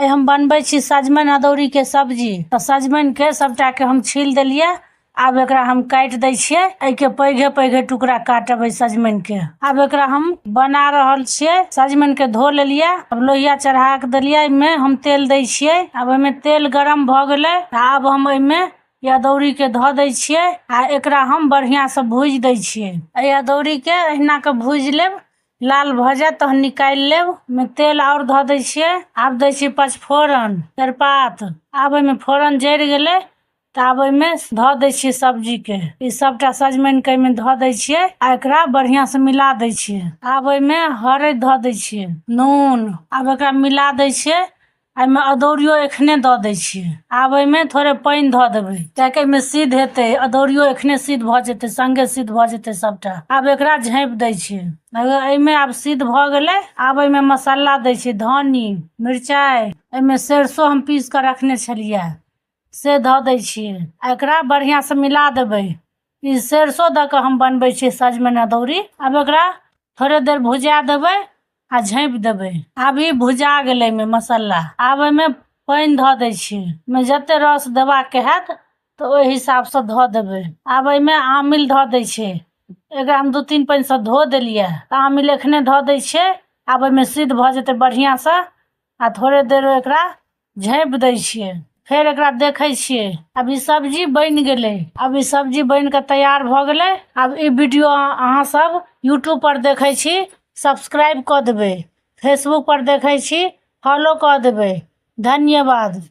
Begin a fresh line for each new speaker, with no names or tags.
आइ हम बनबै छी सजमनि अदौरीके सब्जी। तऽ सजमनिके सबटाके हम छील देलियै। आब एकरा हम काटि दै छियै। एहिके पैघे पैघे टुकड़ा काटबै सजमनिके। आब एकरा हम बना रहल छियै। सजमनिके धो लेलियै। आब लोहिया चढ़ा कऽ देलियै। एहिमे हम तेल दै छियै। आब एहिमे तेल गरम भऽ गेलै। आब हम एहिमे ई अदौरीके धऽ दै छियै आ एकरा हम बढ़िआँसँ भूजि दै छियै। एहि अदौरीके एहिना कऽ भूजि लेब, लाल भऽ जायत तहन निकालि लेब। ओहिमे तेल आओर धऽ दै छियै। आब दै छियै पचफोरन, तेजपात। आब एहिमे फोरन जरि गेलै तऽ आब एहिमे धऽ दै छियै सब्जीके। ई सबटा सजमनिके एहिमे धऽ दै छियै आ एकरा बढ़िआँसँ मिला दै छियै। आब एहिमे हरदि धऽ दै छियै, नून। आब एकरा मिला दै छियै। एहिमे अदौरियो एखने दऽ दै छियै। आब एहिमे थोड़े पानि धऽ देबै, किएकि एहिमे सिद्ध हेतै। अदौरियो एखने सिद्ध भऽ जेतै, सङ्गे सिद्ध भऽ जेतै सबटा। आब एकरा झाँपि दै छियै। एहिमे आब सिद्ध भऽ गेलै। आब एहिमे मसाला दै छियै, धनी, मिरचाइ। एहिमे सरिसो हम पीस कऽ रखने छलियै, से धऽ दै छियै आ एकरा बढ़िआँसँ मिला देबै। ई सरिसो दऽ कऽ हम बनबै छियै सजमनि अदौरी। आब एकरा थोड़े देर भुजा देबै आ झाँपि देबै। आब ई भुजा गेलै एहिमे मसाला। आब एहिमे पानि धऽ दै छियै। एहिमे जतेक रस देबाके हैत तऽ ओहि हिसाबसँ धऽ देबै। आब एहिमे आमिल धऽ दै छियै। एकरा हम 2-3 पानिसँ धो देलियै तऽ आमिल एखने धऽ दै छियै। आब एहिमे सिद्ध भऽ जेतै बढ़िआँसँ आ थोड़े देर एकरा झाँपि दै छियै। फेर एकरा देखै छियै। आब ई सब्जी बनि गेलै। आब ई सब्जी बनि कऽ तैयार भऽ गेलै। आब ई वीडियो अहाँ सब यूट्यूब पर देखै छी, सब्सक्राइब कऽ देबै। फेसबुक पर देखै छी, फॉलो कऽ देबै। धन्यवाद।